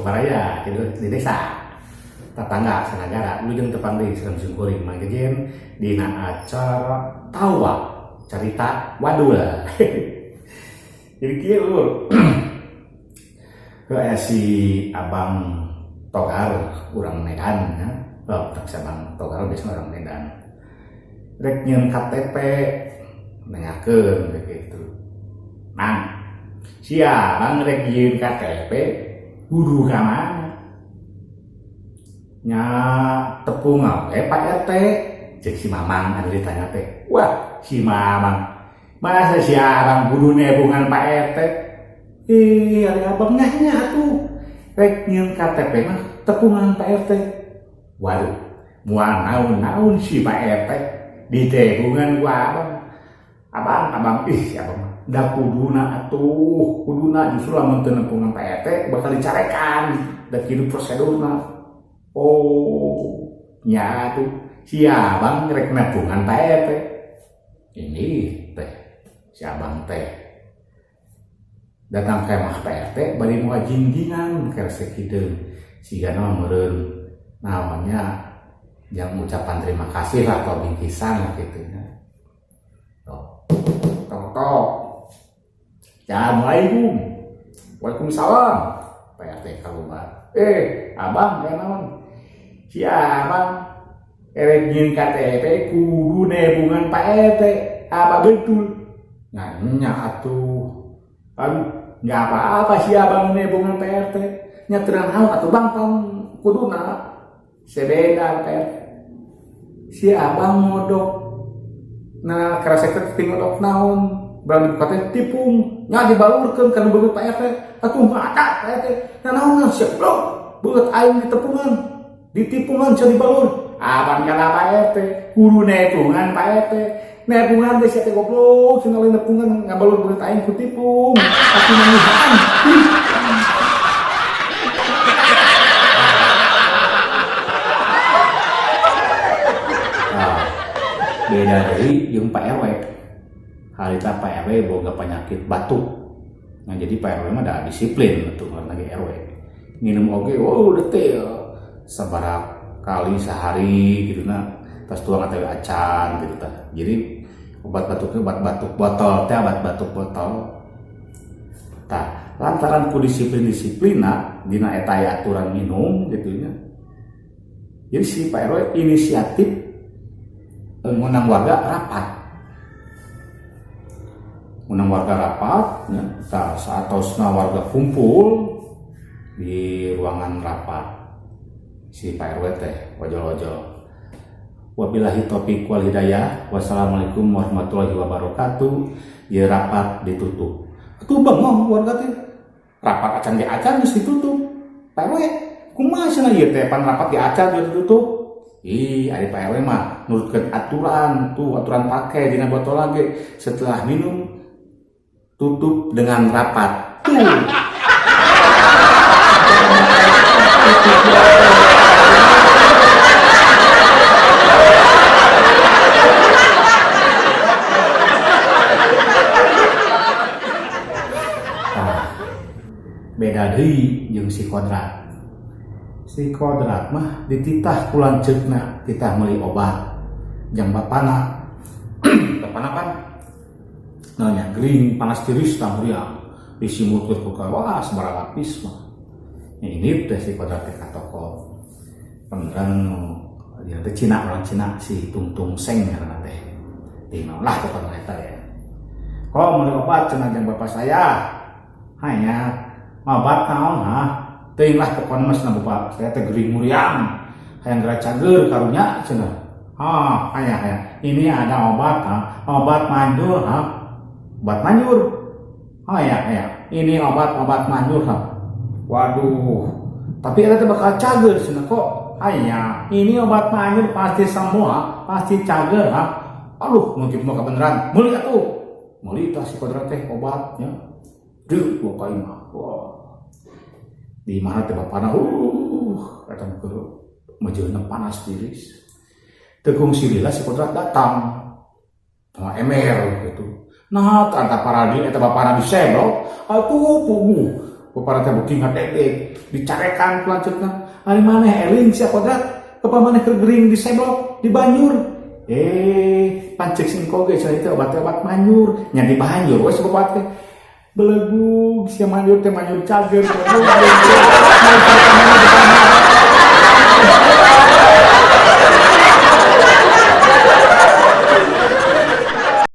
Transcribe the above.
Baraya di desa tetangga sanagara wilujeng tepang deui sareng simkuring Mang Jejen dina acara Tawa Carita Wadul. Jadi kieu lur. Heuh si Abang Togar urang Medan ya. Oh, si Abang Togar biasanya orang Medan. Rek nyieun KTP nanyakeun gitu. Mang, si Abang rek nyieun KTP kudu ka mana? Nya tepung we Pak RT. Cek si Mamang anu ditanya teh. Wah, si Mamang. Masa si Abang kudu nebungan Pak RT? Ih, ari abang nya atuh. Rek nyieun KTP mah tepungan Pak RT. Waduh, moal naon-naon si Pak RT ditebungan ku abang. Abang, abang, ih si abang mah. Da kuduna atuh, kuduna justru lamun teu nempungan Pak RT bakal dicarekan. Da kitu prosedurna. Oh, nya atuh si abang rek nepungan Pak RT. Ini teh si abang teh datang ke imah Pak RT bari moal jinggingan keresek hideung sigana meureun naonnya yang ucapan terima kasih lah atau bingkisan lah gitu ya. Tok tok tok. Assalamualaikum. Waalaikumsalam. Pak RT keluar. Abang ya naon? Si abang erek nyieun KTP kudu nebungan Pak RT. Apa betul? Nanya atuh. Aduh, nggak apa-apa si abang nebungan Pak RT. Nya teu naon atuh bang pan kuduna. Sebeda Pak RT. Si abang ngodok. Nah, keresek teh ngodok naon? Berani buka teh tipung. Nya dibalurkeun kana beungeut Pak RT. Atuh mata Pak RT. Nah naon sia goblok. Beungeut aing ditepungan. Ditipungan sia dibalur. Abang kana Pak RT. Kudu nebungan Pak RT. Nebungan teh sia teh goblok, cenah lain nepungan ngabalur beungeut aing ku tipung. Atuh nangihan. Nah, beda dari jeung Pak RW. Harita Pak RW boga penyakit batuk. Nah, jadi Pak RW mah da disiplin atuh ngaranna ge RW. Nginum oge wow detail. Sabaraha kali sehari gitu na. Tas tuang atau acan gitu tah. Jadi obat batuknya obat batuk botol teh obat batuk botol. Tah, lantaran ku disiplin-disiplina dina eta aya aturan minum gitu nya. Jadi si Pak RW inisiatif ngundang warga rapat. Ngundang warga rapat ya, tah saatosna warga kumpul di ruangan rapat. Si Pak RW teh ojol-ojol. Wabillahi taufiq wal hidayah. Wassalamualaikum warahmatullahi wabarakatuh. Ieu rapat ditutup. Atuh bengong warga teh. Rapat acan ge acan geus ditutup. Pak RW, kumaha cenah ieu teh pan rapat ge acan geus ditutup. Ih, ari Pak RW mah nurutkeun aturan tuh, aturan pake dina botol lagi. Setelah minum tutup dengan rapat. Tuh. Nah, beda deui jeung si Kodrat. Si Kodrat mah dititah ku lanceukna, titah meuli obat jang bapana. Bapana kan nanya gering panas tiris tah muriang disimutkeun ku ka wah sabaraha lapis mah. Ini teh si Kodrat teh ka toko. Beneran dia teh Cina, orang Cina si Tung Tung Seng ngaranna teh. Di lah pokona eta ya. Kok meuli obat cenah jang bapak saya? Hanya obat naon ha? Teuing lah pokona mah cenah bapak saya teh gering muriang. Hayang geura cager karunya cenah. Ah, hanya hanya. Ini ada obat ha? Obat manjur ha? Obat manjur. Oh ya, ya. Ini obat-obat manjur ha. Waduh. Tapi eta teh bakal cager cenah kok. Hanya ini obat manjur pasti sembuh ha? Pasti cager ha. Aduh, mungkin mau kebenaran. Meuli atuh. Meuli tah si Kodrat teh obatnya. Duh, dua kali mah. Wah. Di mana teh bapana eta mah keur mejeuna panas tiris. Tekung silila si Kodrat datang. Sama emer gitu. Nah, tanta paradi eta bapana diseblok. Atuh puguh. Bapana teh beuki ngadegdeg, dicarekan ku lanceukna. "Ari maneh eling sia, Kodrat, bapak maneh keur gering di seblok, di banjur." "Eh, pan ceuk si engko ge cenah itu obat obat manjur, nya di banjur we si bapak teh." "Belegug sia, manjur teh manjur cager."